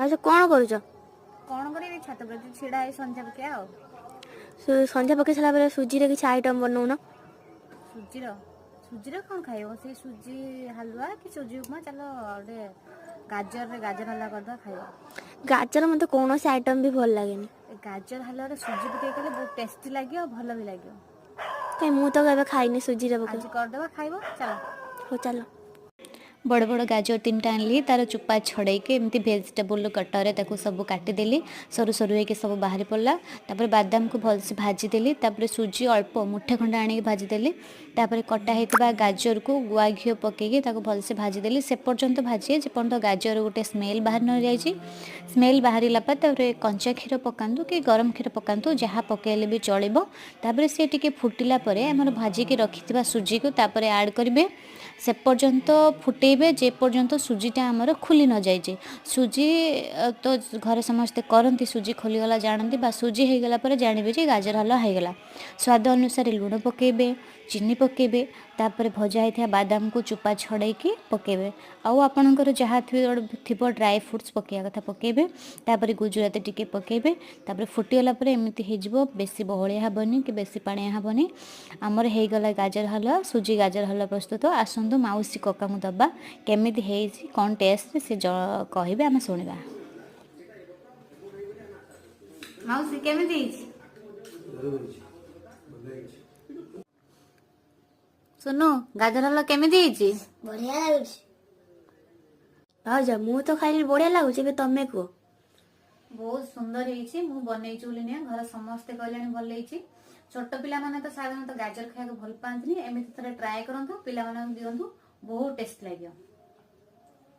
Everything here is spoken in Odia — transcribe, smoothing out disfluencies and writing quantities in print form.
ଭାଉଜ, କ'ଣ କରୁଛ? କ'ଣ କରିବି, ଛାତ ଉପରେ ଛିଡ଼ା ହେଇ ସନ୍ଧ୍ୟା ପକେଇବା। ଆଉ ସନ୍ଧ୍ୟା ପକେଇ ସାରିଲା ପରେ ସୁଜିରେ କିଛି ଆଇଟମ୍ ବନଉନ। ସୁଜିର କ'ଣ ଖାଇବ? ସେଇ ସୁଜି ହାଲୁଆ କି ସୁଜି ଉପମା। ଚାଲ, ଗୋଟେ ଗାଜରରେ ଗାଜର ହାଲୁଆ କରିଦେବା, ଖାଇବ। ଗାଜର ମୋତେ କୌଣସି ଆଇଟମ୍ ବି ଭଲ ଲାଗେନି। ଗାଜର ହାଲୁଆରେ ସୁଜି ପକେଇ କଲେ ବହୁତ ଟେଷ୍ଟି ଲାଗିବ ଆଉ ଭଲ ବି ଲାଗିବ। କାଇଁ, ମୁଁ ତ କେବେ ଖାଇନି ସୁଜିରେ ପକେଇ। ଆଜି କରିଦେବା, ଖାଇବ, ଚାଲ। ହଉ, ଚାଲ। ବଡ଼ ବଡ଼ ଗାଜର 3ଟା ଆଣିଲି, ତାର ଚୋପା ଛଡ଼େଇକି ଏମିତି ଭେଜିଟେବୁଲ୍ କଟରରେ ତାକୁ ସବୁ କାଟିଦେଲି। ସରୁ ସରୁ ହେଇକି ସବୁ ବାହାରି ପଡ଼ିଲା। ତାପରେ ବାଦାମକୁ ଭଲସେ ଭାଜିଦେଲି। ତାପରେ ସୁଜି ଅଳ୍ପ ମୁଠେ ଖଣ୍ଡେ ଆଣିକି ଭାଜିଦେଲି। ତାପରେ କଟା ହେଇଥିବା ଗାଜରକୁ ଗୁଆ ଘିଅ ପକେଇକି ତାକୁ ଭଲସେ ଭାଜିଦେଲି। ସେ ପର୍ଯ୍ୟନ୍ତ ଭାଜିଏ ଯେପର୍ଯ୍ୟନ୍ତ ଗାଜର ଗୋଟେ ସ୍ମେଲ୍ ବାହାରି ନ ଯାଇଛି। ସ୍ମେଲ୍ ବାହାରିଲା ପରେ ତାପରେ କଞ୍ଚା କ୍ଷୀର ପକାନ୍ତୁ କି ଗରମ କ୍ଷୀର ପକାନ୍ତୁ, ଯାହା ପକାଇଲେ ବି ଚଳିବ। ତାପରେ ସେ ଟିକେ ଫୁଟିଲା ପରେ ଆମର ଭାଜିକି ରଖିଥିବା ସୁଜିକୁ ତାପରେ ଆଡ଼୍ କରିବେ। ସେ ପର୍ଯ୍ୟନ୍ତ ଫୁଟେଇବେ ଯେପର୍ଯ୍ୟନ୍ତ ସୁଜିଟା ଆମର ଖୋଲି ନ ଯାଇଛି। ସୁଜି ତ ଘରେ ସମସ୍ତେ କରନ୍ତି, ସୁଜି ଖୋଲିଗଲା ଜାଣନ୍ତି ବା ସୁଜି ହେଇଗଲା ପରେ ଜାଣିବେ ଯେ ଗାଜର ହାଲୁଆ ହେଇଗଲା। ସ୍ୱାଦ ଅନୁସାରେ ଲୁଣ ପକାଇବେ, ଚିନି ପକାଇବେ। ତାପରେ ଭଜା ହେଇଥିବା ବାଦାମକୁ ଚୋପା ଛଡ଼େଇକି ପକାଇବେ। ଆଉ ଆପଣଙ୍କର ଯାହା ଥିବ ଡ୍ରାଏ ଫ୍ରୁଟ୍ସ ପକାଇବା କଥା ପକାଇବେ। ତାପରେ ଗୁଜୁରାତି ଟିକେ ପକାଇବେ। ତାପରେ ଫୁଟିଗଲା ପରେ ଏମିତି ହେଇଯିବ, ବେଶୀ ବହଳିଆ ହେବନି କି ବେଶୀ ପାଣିଆ ହେବନି। ଆମର ହେଇଗଲା ଗାଜର ହାଲୁଆ, ସୁଜି ଗାଜର ହାଲୁଆ ପ୍ରସ୍ତୁତ। ଆସନ୍ତୁ, ମାଉସୀ କକାଙ୍କୁ ଦେବା, କେମିତି ହେଇଛି, କ'ଣ ଟେଷ୍ଟ ସେ କହିବେ, ଆମେ ଶୁଣିବା। ମାଉସୀ, କେମିତି ହେଇଛି? ସୁନୁ, ଗାଜର ହାଲୁଆ କେମିତି ହେଇଛି? ବଢିଆ ଲାଗୁଛି ଭାଉଜ। ମୁଁ ତ ଖାଇଲି, ବଢିଆ ଲାଗୁଛି। ଏବେ ତମେ କୁହ। ବହୁତ ସୁନ୍ଦର ହେଇଛି। ମୁଁ ବନେଇଛି ବୋଲି ନୁହେଁ, ଘରେ ସମସ୍ତେ କହିଲେଣି ଭଲ ହେଇଛି। ଛୋଟ ପିଲାମାନେ ତ ସାଧାରଣତଃ ଗାଜର ଖାଇବାକୁ ଭଲ ପାଆନ୍ତିନି। ଏମିତି ଥରେ ଟ୍ରାଏ କରନ୍ତୁ, ପିଲାମାନଙ୍କୁ ଦିଅନ୍ତୁ, ବହୁତ ଟେଷ୍ଟ ଲାଗିବ।